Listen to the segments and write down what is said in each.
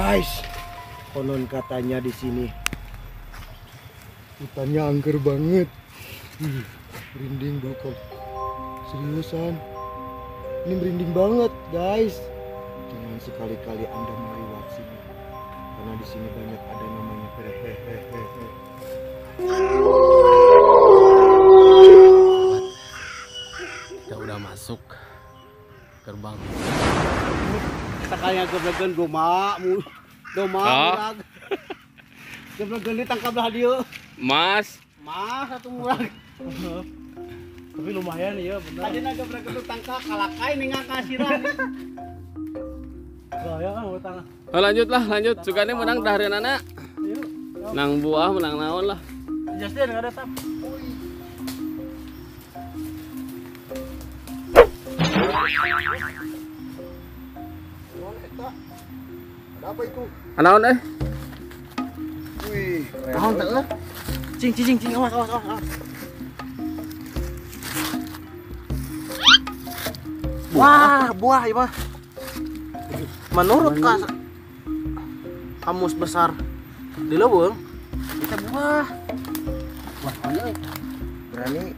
Guys, konon katanya di sini hutannya angker banget. Merinding bro, seriusan. Ini merinding banget, guys. Jangan sekali-kali Anda melewat sini, karena di sini banyak ada namanya hehehe. Kita udah masuk gerbang. Sekalian geblegeun goma, doma murag. Geblegeun ditangkap lah dia. Mas. Mas satu murag. Tapi lumayan ya, bener. Tadi naga geblegeun tangkap kalakai ningal kasiran. Bahaya kan hutang. Oh, lanjut lah, lanjut. Sugane menang dahareunana. Menang buah, menang naon lah. Justin enggak ada tap. Ada apa itu? Naon eh? Wih, naon teh euy? Cing cing cing, awas awas awas. Wah, buah ieu mah. Menurut kamus besar di leuweung, itu buah. Buah mana euy? Berani.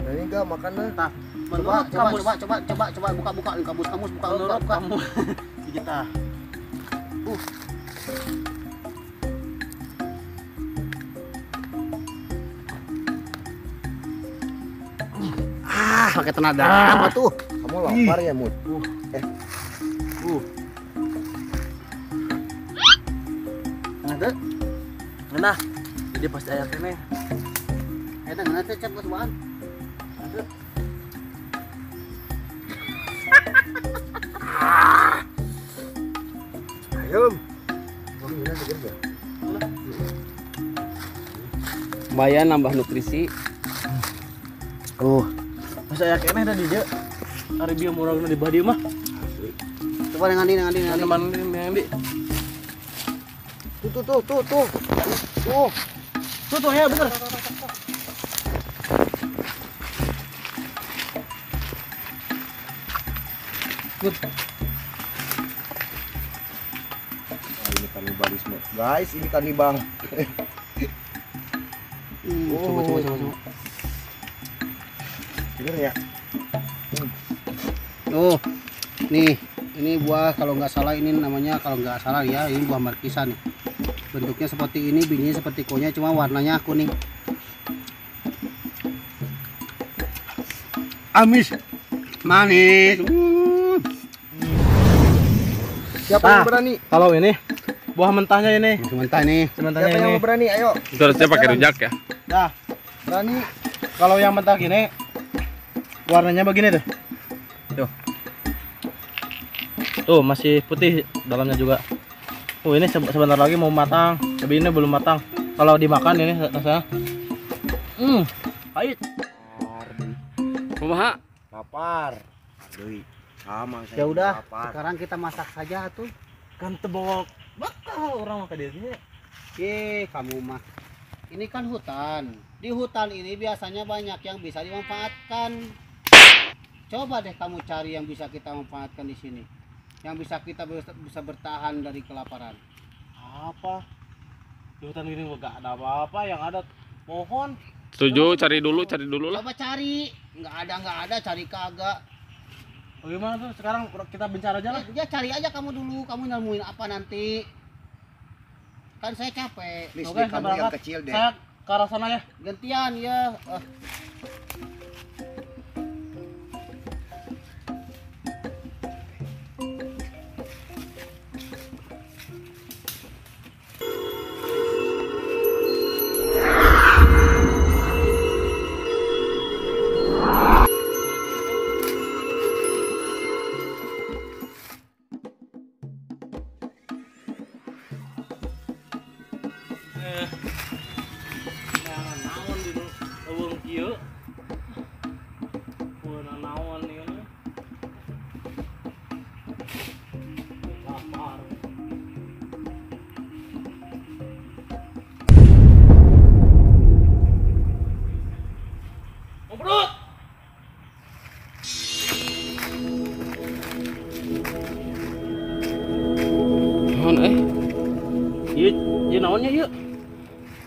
Berani enggak makannya? Tah, coba coba coba coba coba buka buka kamus kamus buka menurut buka. Kamu. Kita. Ah, pakai tenaga apa tuh? Kamu lapar ya, Mut? Nah, jadi pasti aya keneh. Eta ngeunah teh cek cobaan. Ayam. Seger gak? Lumayan nambah nutrisi. Oh, masa aya keneh tadi dia. Ari bieu muragna di badieu mah. Coba dengan di dengan di dengan di. Tuh tuh tuh tuh. Tuh. Tuh tuh ya bener. Good. Nah, ini kanibalisme. Guys, ini kanibal. Coba coba coba coba. Bener ya? Tuh. Nih, ini buah kalau nggak salah ini namanya, kalau nggak salah ya, ini buah markisa nih. Bentuknya seperti ini, bijinya seperti konya, cuma warnanya kuning. Amis, manis. Siapa yang berani? Kalau ini buah mentahnya ini. Mentah ini. Mentahnya Siapa ini. yang berani? Ayo. Itu harusnya pakai rujak ya. Nah, berani. Kalau yang mentah gini, warnanya begini tuh. Tuh. Tuh masih putih dalamnya juga. Oh, ini sebentar lagi mau matang, tapi ini belum matang. Kalau dimakan ini rasanya, pahit. Kumaha? Lapar. Aduh, sama saya. Ya udah, sekarang kita masak saja tuh. Kan tebawa bakal orang makan dia. Ye, kamu mah. Ini kan hutan. Di hutan ini biasanya banyak yang bisa dimanfaatkan. Coba deh kamu cari yang bisa kita manfaatkan di sini. Yang bisa kita bisa bertahan dari kelaparan. Apa? Di hutan ini enggak ada apa-apa, yang ada pohon. Setuju, cari dulu lah. Coba cari, nggak ada, cari kagak. Oh, gimana tuh sekarang kita bicara aja lah. Ya cari aja kamu dulu, kamu nemuin apa nanti. Kan saya capek. Listrik kamu yang kecil deh. Saya ke arah sana ya. Gantian ya. Jangan naon di leuweung kieu.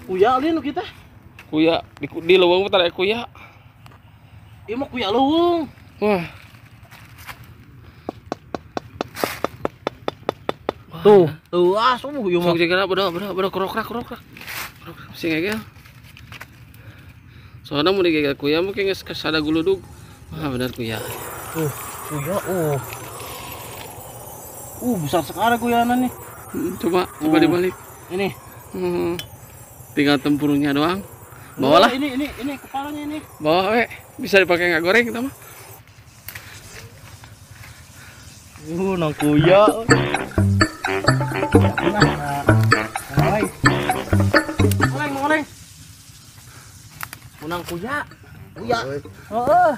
Kuya lin kita. Kuya di leuweung mah tara kuya. Ieu mah kuya leuweung. Wah. Tuh, tuh asuh ieu mah. Sok jigana bodoh krokrak. Sing egel. Soalnya mun digegel kuya mah geus sada guludug. Wah, benar kuya. Tuh, kuya oh. Besar sekali kuyana nih. Coba dibalik. Ini. Tinggal tempurungnya doang. Bawalah. Ini kepalanya ini. Bawa we. Bisa dipakai nggak goreng kita mah. Nang kuya. Oleng. Menang kuya. Kuya. Heeh.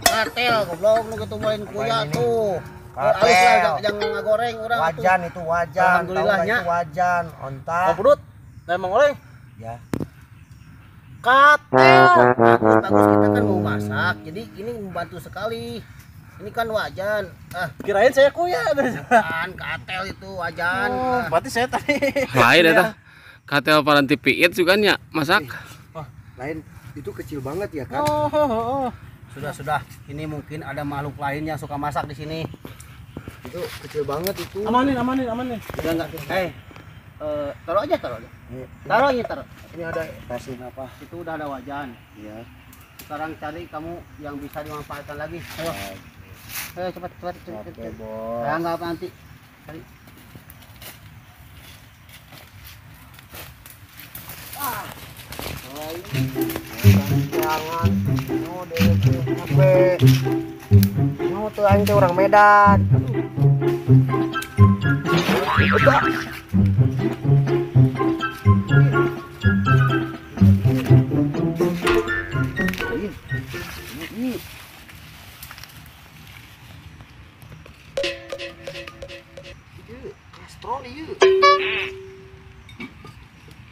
Katel goblok lu ketemuin kuya tuh. Katel. Jangan ngagoreng urang tuh. Wajan itu wajan. Alhamdulillahnya itu wajan, onta. Oh, perut. Nah, emang oleng. Ya. Katel. Bagus kita kan mau masak. Jadi ini membantu sekali. Ini kan wajan. Ah, kirain saya kuya. Bukan, katel itu wajan. Oh, berarti saya tadi. Lain eta. Katel paranti piit juga nya masak. Wah, lain itu kecil banget ya kan? Oh. Sudah. Ini mungkin ada makhluk lain yang suka masak di sini. Itu kecil banget itu. Amanin. Udah enggak. Taruh aja. Taruh aja. Ini ada kasih apa? Itu udah ada wajan. Iya. Sekarang cari kamu yang bisa dimanfaatkan lagi. Ayo. Ayo cepat. Oke, bos. Ya enggak apa nanti. Cari. Jangan. No DP. No tuh aing teh orang Medan. Udah. Ini. Kastrol ieu.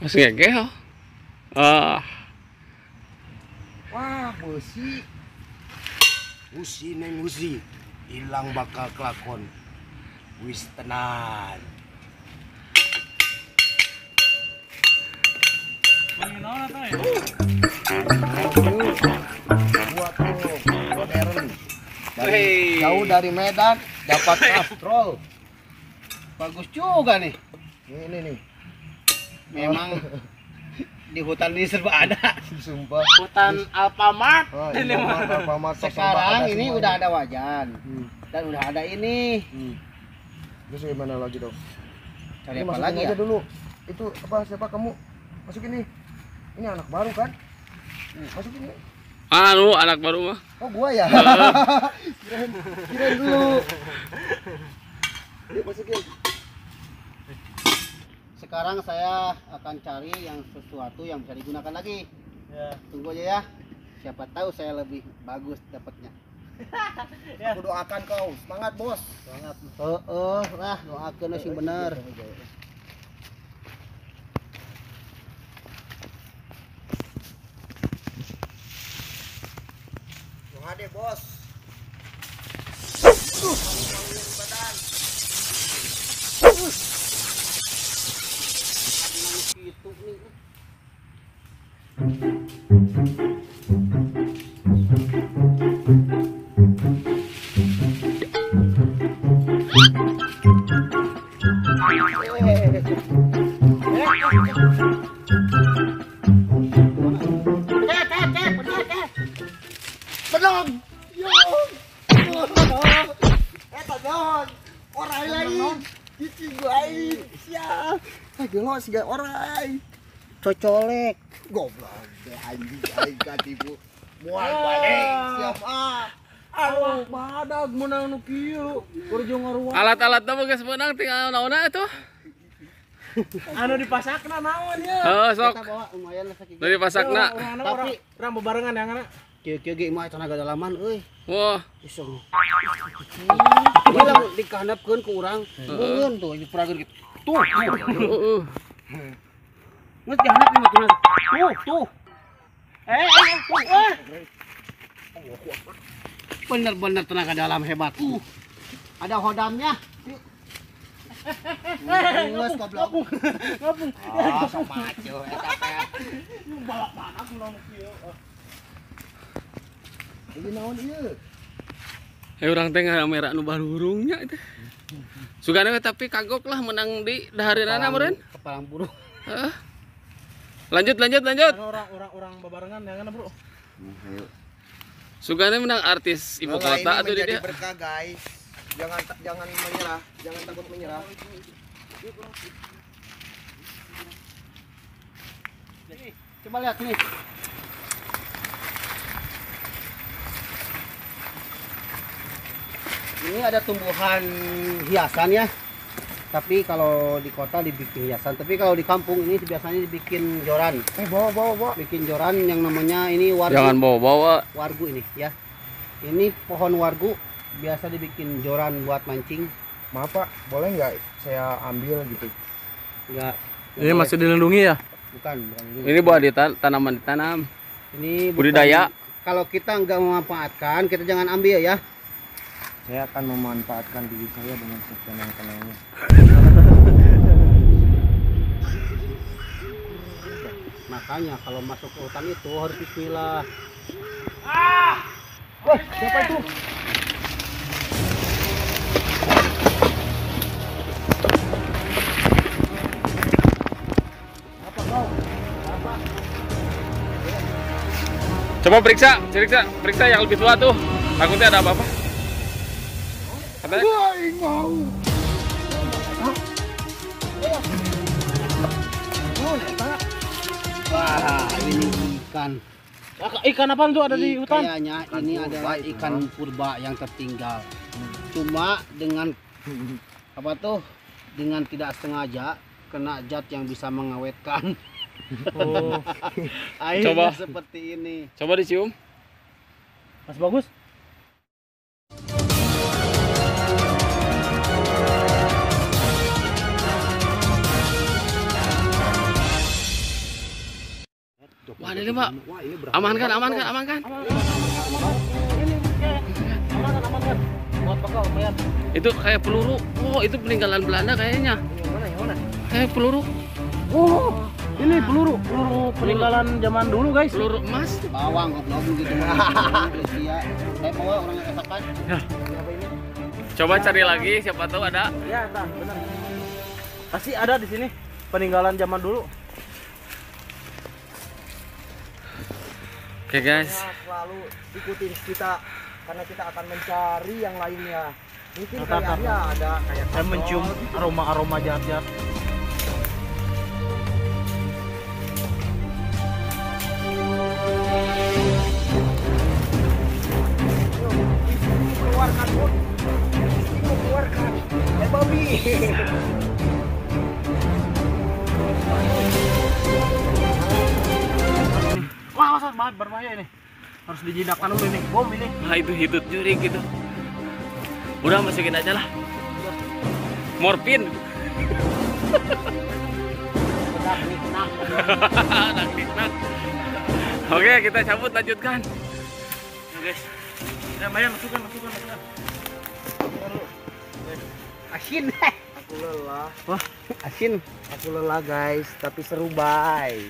Masih gegel. Ah. Wah, besi. Usi neng usi, hilang bakal kelakon. Wis tenan. Buat tuh modern. Jauh dari Medan dapat kastrol. Bagus juga nih. Ini nih. Memang di hutan ini serba ada. Sumpah. Hutan Alfamart. Oh, ini Alfamart. Sekarang ini udah ada wajan. Dan udah ada ini. Terus gimana lagi dong? Cari apa lagi aja ya? Dulu. Itu apa siapa kamu? Masuk ini. Ini anak baru kan? Masuk ini. Anu anak baru mah. Oh gua ya. Kirain dulu. Yuk masukin. Sekarang saya akan cari yang sesuatu yang bisa digunakan lagi. Ya. Tunggu aja ya. Siapa tahu saya lebih bagus dapatnya. Ya. Aku doakan kau, semangat bos. Semangat. Lah doakan sing bener. Doa deh bos. Badan. Itu nih. Bedong. Yo. Bedong. Orai lain. Cicing lain. Siap. Gelo siga orai. Cocolek. Goblok. Anjing aing katipu. Moal balik. Siap ah. Aduh, badag menang nu kieu. Kurjung ngaruan. Alat-alatna mah geus meunang tinggal naonna atuh. Anu dipasakna naon ya? Heeh, sok. Kita bawa lumayan lah sakieu. Dari pasakna. Tapi urang bebarengan yang ana. Kieu-kieu ge mah tenaga dalaman euy. Wah. Iso. Ini lamun dikahandapkeun ku urang, meureun tuh diperageun gitu. Tuh. Heeh. Geus dihandap ieu mah tuh. Tuh, tuh. Tuh. Bener-bener tenaga dalam hebat. Ada hodamnya. Geus goblok. Ngapung. Ah, sok maco eta teh. Balak-balak naon kieu. Ini naon ieu? Urang teh ngamerak nu barurungnya itu. Sugana we tapi kagok lah menang di dahareunana meureun. Kepalang burung. Heeh. Lanjut lanjut lanjut. Orang-orang babarengan yang mana, Bro? Ayo. Sugana menang artis ibu kota atuh dia. Berkah, guys. Jangan jangan menyerah, jangan takut menyerah. Coba lihat nih. Ini ada tumbuhan hiasan ya. Tapi kalau di kota dibikin hiasan, tapi kalau di kampung ini biasanya dibikin joran. Bawa bawa bawa. Bikin joran yang namanya ini wargu. Jangan bawa-bawa. Wargu ini ya. Ini pohon wargu biasa dibikin joran buat mancing. Maaf Pak, boleh nggak saya ambil gitu? Enggak. Ini masih dilindungi ya? Bukan, bukan ini. Ini buat tanaman ditanam. Ini bukan, budidaya. Kalau kita nggak memanfaatkan, kita jangan ambil ya. Saya akan memanfaatkan diri saya dengan setenang-tenangnya. Makanya kalau masuk ke hutan itu harus bismillah. Ah! Wah, siapa itu? Apa kau? Apa? Coba periksa, periksa, periksa yang lebih tua tuh. Takutnya ada apa-apa. Katanya. Wah, mau. Wah, ini ikan. Ikan apa tuh ada di hutan? Kayaknya ini adalah ikan purba yang tertinggal. Cuma dengan apa tuh? Dengan tidak sengaja kena zat yang bisa mengawetkan. Oh. Akhirnya coba seperti ini. Coba dicium. Mas bagus. Wah, ini Pak. Amankan, amankan, amankan. Aman, aman. Buat bekal lumayan. Itu kayak peluru. Oh, itu peninggalan Belanda kayaknya. Yang mana, yang mana? Kayak peluru. Oh, ini peluru, peluru peninggalan zaman dulu, guys. Peluru emas. Bawang goblok gitu. Iya. Saya bawa orang yang esakan. Ya. Coba cari lagi, siapa tahu ada. Ya, tah, benar. Pasti ada di sini peninggalan zaman dulu. Oke, guys. Selalu ikutin kita karena kita akan mencari yang lainnya. Mungkin kayaknya ada kayak saya mencium aroma-aroma jahat-jahat. Keluarkan, Bud. Keluarkan. Babi. Wah, masa berbahaya ini. Harus dijinakkan dulu ini, bom ini. Nah, itu hitut jurik gitu. Udah masukin aja lah. Morfin. Oke, kita cabut lanjutkan. Ya, guys. Ya, lumayan masukkan, masukkan, masukkan. Asin. Aku lelah. Wah, asin. Aku lelah, guys, tapi seru, bye.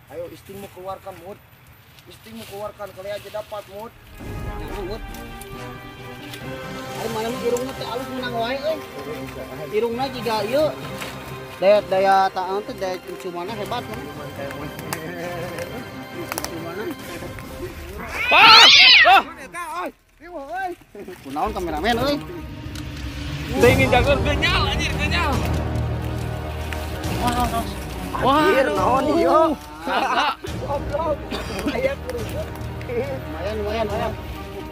Ayo instingmu keluarkan, Mut. Instingmu keluarkan, kali aja dapat, Mut. Mut. Ayo mana mah irungna teh alus menang wae euy. Irungna jiga ieu. Daya-daya tahan teh daya penciumanna hebat. Penciumanna. Wah! Wah! Kunaon kameramen euy. Saya ingin jago genyal anjir, genyal. Wah, wah, naon ieu? Goblok. Aya kerupuk. Lumayan, lumayan, lumayan.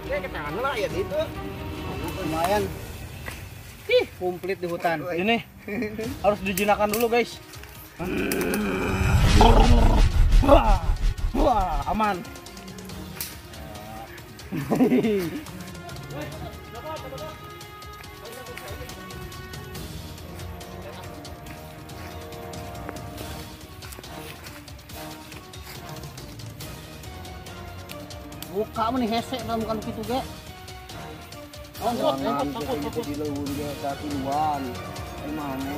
Ya ketangan lah ya itu. Lumayan. Ih, komplit di hutan. Ini harus dijinakan dulu, guys. Wah, wah, aman. Buka mah hese dalam bukan kitu ge. Jangan kita di leuweung ge satiluan. Ai maneh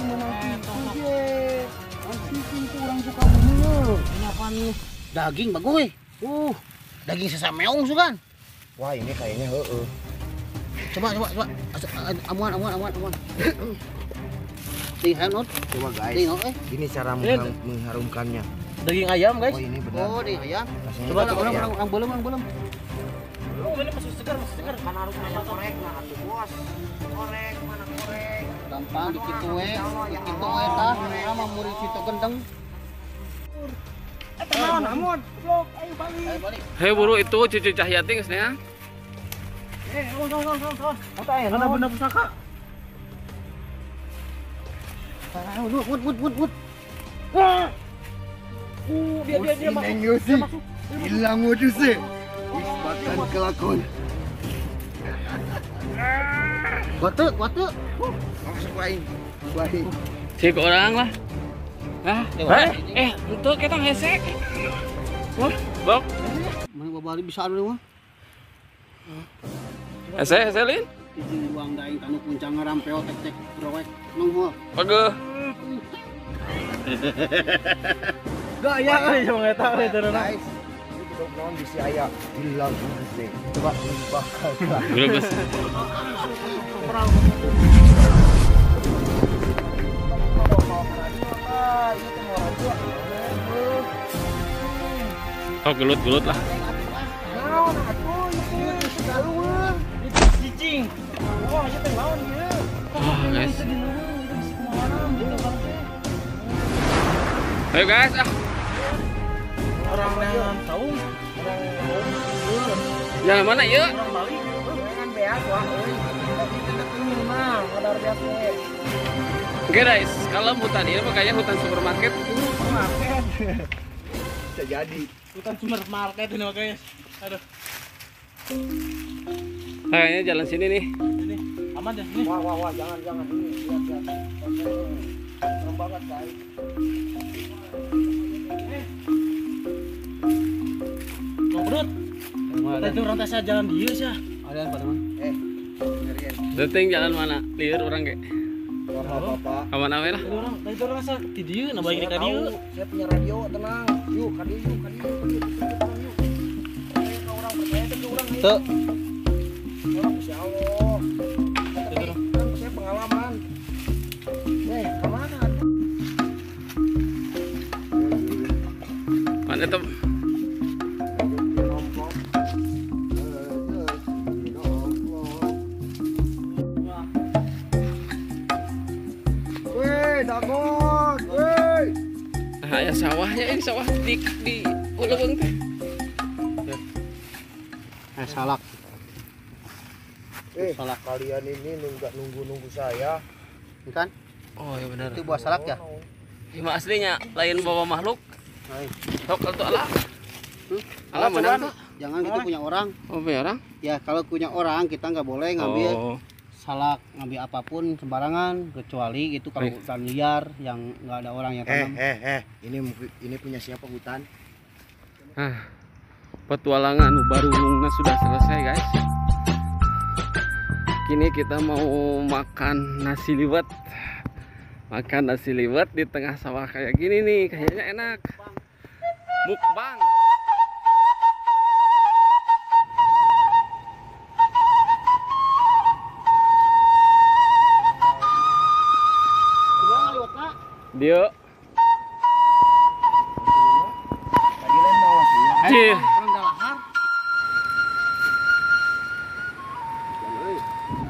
menang kitu ge. Cicing ku urang suka bener. Ini apaan nih? Daging bagus. Daging sesameong sugan. Wah, ini kayaknya heeh. Coba. Amuan. Tinggal not. Coba guys. Ini cara mengharumkannya. Daging ayam, guys. Oh, ini benar. Oh, daging ayam. Coba orang belum. Oh, ini masih segar. Kan harus ada korek nah atuh, Bos. Korek, mana korek? Gampang dikitu we. Dikitu we tah, sama murid situ gendeng. Eta naon, Amon? Blok, ayo balik. Hei buru itu cucu Cahyati geus nya. Tong. Mana benda pusaka? Mut. Dia masuk. Hilang modusnya. Isbatkan kelakon. Watu. Masuk lain. Cik orang lah. Nah, untuk kita hese. Wah, bok. Mana babari bisa anu mah. Hese lin. Izin buang daing tanu puncang ngarampeo tek-tek browek nongol. Pageuh. Gaya euy cuma eta euy terus. Guys, ini bedog naon bisi aya hilang hese. Coba bakal. Geus. Oh, gelut-gelut lah. Naon atuh ieu teh itu cicing. Wah, ieu teh naon ieu? Oh, guys. Ayo guys, ah. Orang yang tahu. Jalan mana ieu? Orang Bali. Jangan beak wah euy. Mah, kadar beak we. Oke guys, kalau hutan ini mah kayaknya hutan supermarket. Supermarket. Bisa jadi. Hutan supermarket ini mah guys. Aduh. Kayaknya jalan sini nih. Ini aman ya sini. Wah, jangan ini. Lihat. Serem banget guys. Mau perut. Tadi orang tes jalan dieu sih. Ada apa teman? Ngerian. Penting jalan mana? Lieur orang ge. Bapak-bapak. Aman awe lah. Orang tadi orang asa ti dieu na balik ka dieu. Saya punya radio, tenang. Yuk, ka dieu, yuk. Yuk. Percaya ke orang, percaya ke orang. Teu. Orang Insya Allah. Kan saya pengalaman. Ke mana? Mana tuh? Nah, ya sawahnya ini sawah di ulung teh. Salak. Salak kalian ini nggak nunggu-nunggu saya. Bukan? Oh iya benar. Itu buah salak ya? Iya aslinya lain bawa makhluk. Sok atau ala? Ala mana tuh? Jangan gitu punya orang. Oh punya orang? Ya kalau punya orang kita nggak boleh ngambil salak, ngambil apapun sembarangan kecuali itu kalau hutan liar yang nggak ada orang yang tanam. Ini punya siapa hutan? Petualangan barungna sudah selesai guys. Kini kita mau makan nasi liwet. Makan nasi liwet di tengah sawah kayak gini nih, kayaknya enak. Mukbang. Dia.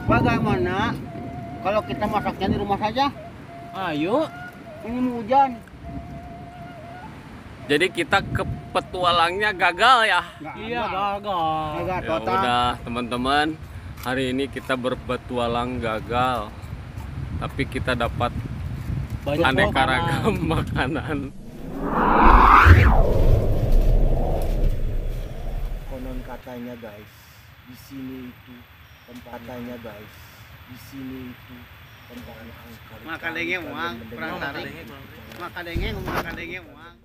Bagaimana kalau kita masaknya di rumah saja? Ayo, ini mau hujan. Jadi kita ke petualangnya gagal ya? Iya, gagal. Gagal ya total. Udah, teman-teman, hari ini kita berpetualang gagal. Tapi kita dapat banyak aneka ragam makanan. Konon katanya guys, di sini itu tempatnya guys, di sini itu tempat angker. Makan denge muang, kurang tarik. Makan denge muang.